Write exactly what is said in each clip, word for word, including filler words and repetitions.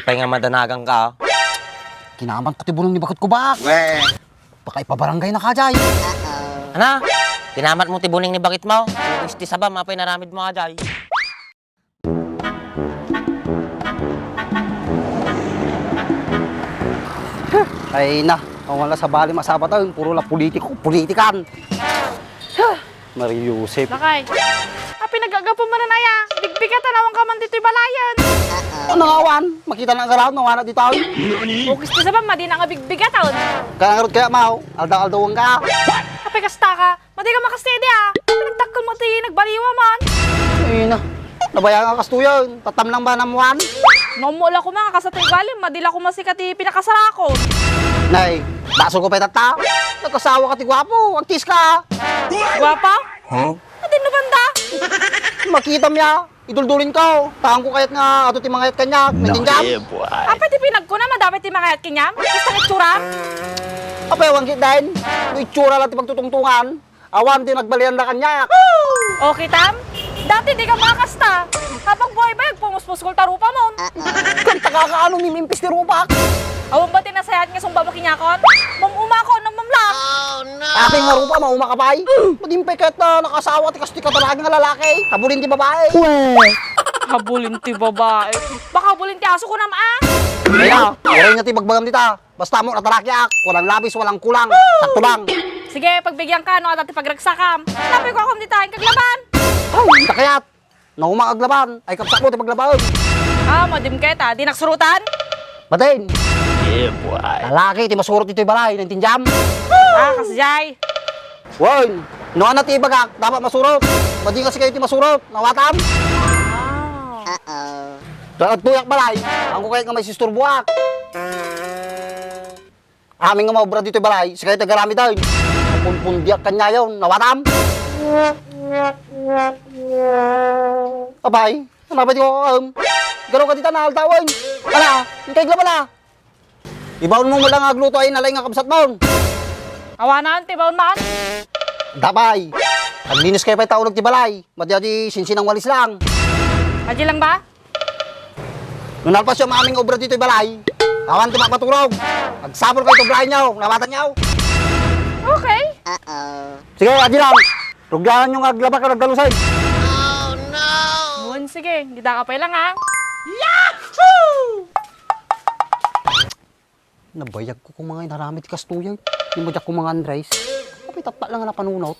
Pay nga madanagan ka, ah. Kinamat ko ti buneng ni baketko, bak. Baka ipabarangay na ka, jay. Ana? Kinamat mo ti buneng ni baketmo? Isti sabam, apay naramid mo, ah, jay. Ay na, awan la sabali masabatan, puro la politiko, politikan. Maria Joseph. Lakay. Ah, pinagagapu man aya. Bigbigatan awan ka man ditoy balayen. Ano nga awan? Makita na nga raon, awan na ditoy. Bukis ti sabam, madi na nga bigbigatan. Kangarot kaya, Mau? Aldaw-aldawan ka. Apay kasta ka? Madi ka makastay di, ah. Pinagdakkel mo ti nagbaliwa man. Ay na. Nabaya nga kastoyen. Tatam lang ba namuan? Maumula ko mga kasatoy galing. Madi la ko masika ti pinakasarakon. Nay, baso ko pa tatta. Nagkasawa ka ti guapo. Agtis ka. Guapo? Huh? Adi no banda? Makitam ya. Iduldulin ka, oh. Taang ko kayat nga ato ti mangayat kaniak. Naintindiam? Apay ti pinagkuna, madamay ti mangayat kaniam? Kasta nga itsura? Apay, awan gitden. No itsura lang ti pagtutungtungan. Awan ti nagbalian da kaniak. Okay, tam? Dati di ka makasta. Habang buhay ba, agpumuspuskol ta rupa mo. Kanta ka kaano, mimimpis ti rupak? Awan ba ti nasayaat nga sumba mo kaniakon? Mum-uma ko, num-, mumla. Akin nga rupa, mauma ka pay. Madimpay ket, ah, nakasawa ti kastoy ka talaga nga lalaki. Habulin ti babae. Habulin ti babae. Baka habulin ti aso ko nam, ah. Kaya, waray nga ti bagbagam dita. Basta mo, natarakiak. Walang labis, walang kulang. Sakto lang. Sige, pagbigyan ka, no, adda ti pagragsakam. Napay ko akong dita, kaglaban. Ay, takayat. Nauma aglaban, ay kapsat mo ti paglabaen. Ah, madim ket, ah, di naksurutan? Matin! Yeah, boy. Lalaki ti masurot ditoy balay, naintindiam? Ah, kasjay. Wen, no, ana ti ibagak, dapat masurot. Madi nga sikayo ti masurot, nawatam? Ah. Agtuyak balay, anggo kayat nga maisisturboak. Amin nga maobra ditoy balay, sikayo ti agaramiden. Mapunpundiak kaniayon, nawatam? Apay, ano pay ti kukuam? Garo ka dita, naaldawen. Ala, inkay glabala. Ibaon mo lang agluto ay nalaing nga kabsat mo. Awanan, ti baon man. Dapay. Aglinis kayo pay ta ulag ti balay. Madi-adi sinsinang walis lang. Adi lang ba? No nalpas yung aming obra ditoy balay, awan ti makapaturog. Agsapul kayo ti obrahenyo, nawatan nyo. Okay. Sige, adi lang. Ruglanan nyo nga aglaba ken agdalusen. Wen, sige. Dida ka pay lang, ha? Yahoo! Nabayag ko kung mga inaramid ti kastoyen. Di madiak kung mga Andres. Apay, tatta lang nga napanunot.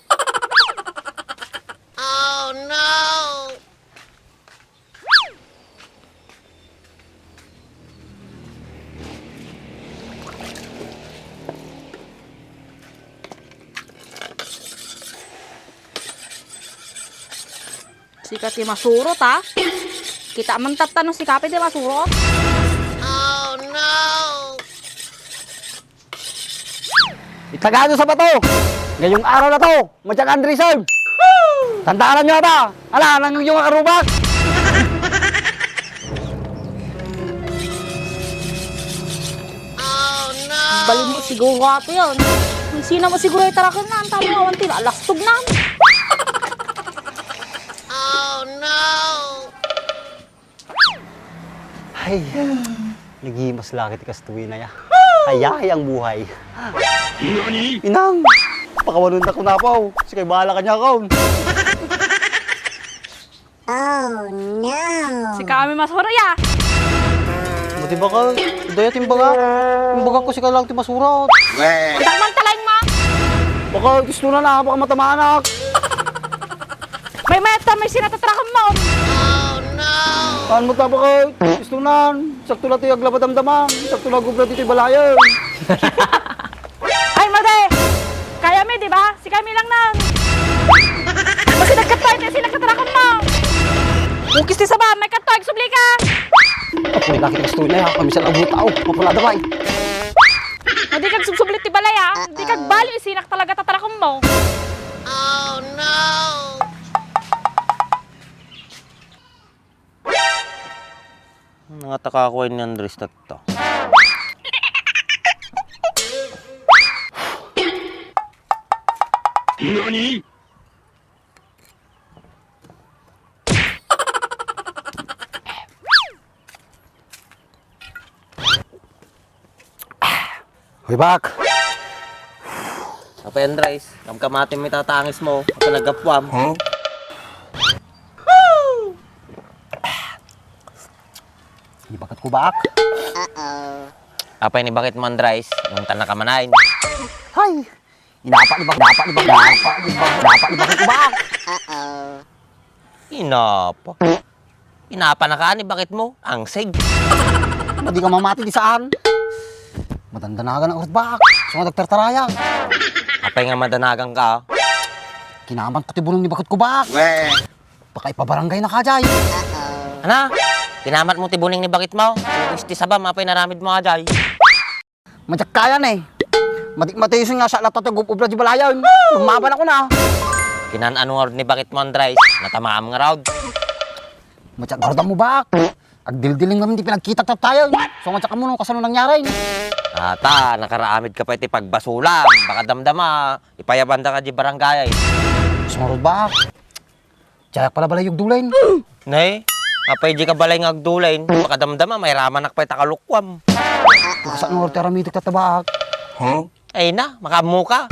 Sika ti masurot, ha? Kita man tatta no sika pay ti masurot. Itagado sa bato! Ngayong araw na to, Madiak Andresen! Tandaan nyo ata! Ala, nangyo nga karubak! Bali mo siguro ato yun. Sina mo siguro itarakan na, ang tama awan ti lalastog na. Ay, nagimas lagi ti kastoy na ya. Ay, ay, ang buhay. Inang, pakawanon na kunapaw. Sikay bahala kaniakaw. Oh, no. Sika mi masuro ya. Mati baka, daya ti imbaga. Imbaga ko sika lang ti masurot. Itak man talain mo. Baka gusto na na, baka matamaanak. May mayat ta, may sinatatrakan mo. Saan mo ta baka gusto na? Sakto na ti aglaba damdama. Sakto na gubra ditoy balayan. Ay, madi! Kaya mi, di ba? Sikami lang nan. Masi nagkatay, ti sinakatarakon mo. Ukis ti saba, may katto, agsubli ka. Ako, laki ng story na yan. Kami sa lagot tao. Mapulada ba eh? Madi kag subsubli ti balay, ah. Di kag bali, sinak talaga tatarakon mo. Nangataka ko ni Andres tatta. Nani? Hoy, Bak! Apay, Andres, kamkamatim mi tatangis mo, apay naggapuam? Huh? Ni bakit ko, Bak? Apay ni bakit mo, Andres, nung tan nakamanay? Hay! Inapa ni Bak, inapa ni Bak, inapa ni Bak, inapa ni Bak ko, Bak! Inapa? Inapa na ka ni bakit mo? Angsig. Madi ka mamati di saan. Madandanagan ang urot, Bak. So nga nagtartaraya. Apay nga madanagan ka? Kinamat ko ti bunong ni bakit ko, Bak. Pakaipabarangay na ka, jay. Ana? Kinamat mo ti bunong ni bakit mo? Isti sabam, apay naramid mo, jay. Madiak kayan, eh. Matik-matison nga siya latta ti gub-, ubra di balayan. Lumaban ako na. Kinan-ano nga ni bakit mo, Andres? Natamaam nga raud. Madiak garda mo, Bak. Agdildiling naman di pinagkitak tayo. So, madiak ka mo no kasano nangyari. Ata, nakaraamid ka pa iti pagbasulam. Baka damdama, ipayaban da ka di barangay. Sumarod, Bak. Diak pala balay agdulain. Nay, apay di ka balay nga agdulain? Makadamdama, mairamanak pay ta kalukuam. Kasano nga ti aramidek tatta, Bak? Ay na, makaammo ka.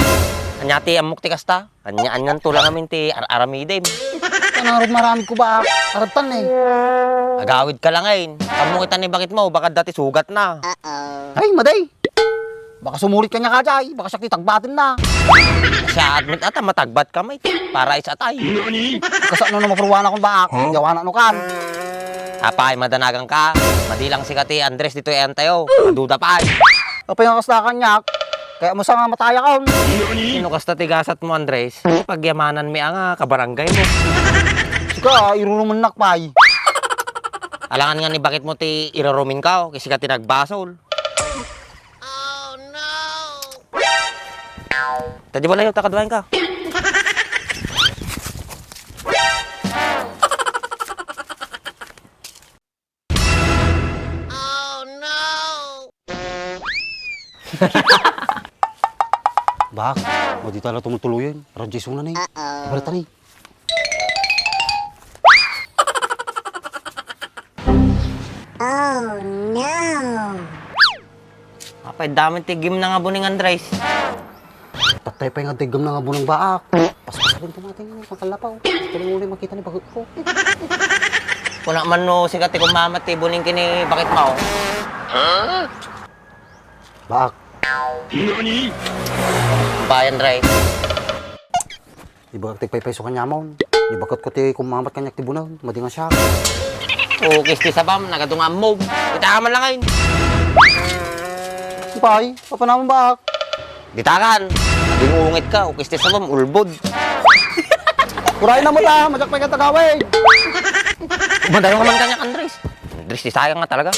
Ania ti ammok ti kasta? Ania, anian to lang amin ti ar-aramidem. Kanarod maramid ko, Bak. Arabtan, eh. Agawid ka lang, eh. Ammo kita ni bakit mo, baka dati sugat na. Ay, maday. Baka sumulit ka niya ka, jay. Baka siya kitagbatin na. Siya admit ata, matagbat ka, mate. Para is atay. Kasano na maparuan akong baak? Huh? Yawana no kan. Apay, madanagan ka. Madilang si Kati Andres dito yan tayo. Maduda pa ay. Apay nga kasta kanyak. Kaya mo sa nga mataya ka. Sino kasta ti gasat mo, Andres? Pagyamanan mi nga kabarangay mo. Sika, irurumennak pay. Alangan nga ni bakit mo ti irurumin ka, oh. Kasi ka ti nagbasol. Oh, no! Tadi wala yung takaduan ka. Oh, no! Bak, mo di tala tumutuluyan. Radyo suna ni. Uh-oh. Ibarat ni. Oh, no! Apay, dami ti game na nga buning, Andres. Tattay pay nga ti game na nga buning baak. Paspasalin tumating ni, makalapaw. Tuloy uli makita ni bago ko. Kuna man no, sigat ti kumamat ti buning kini bakit mo? Baak. Bayan, Andres. Ibagak ti paypayso kaniamon. Ibagak ko ti kumamat kaniak ti bunag. Madi nga siak. Ukis ti sabam, nagadungan mo. Ita man lang, ay. Ipay, papanamon baak. Ditakan. Dingungit ka, ukis ti sabam, ulbod. Kuray na mo ta, madiak pay ka tagawid. Madayo naman kaniak, Andres. Andres, di sayang nga talaga.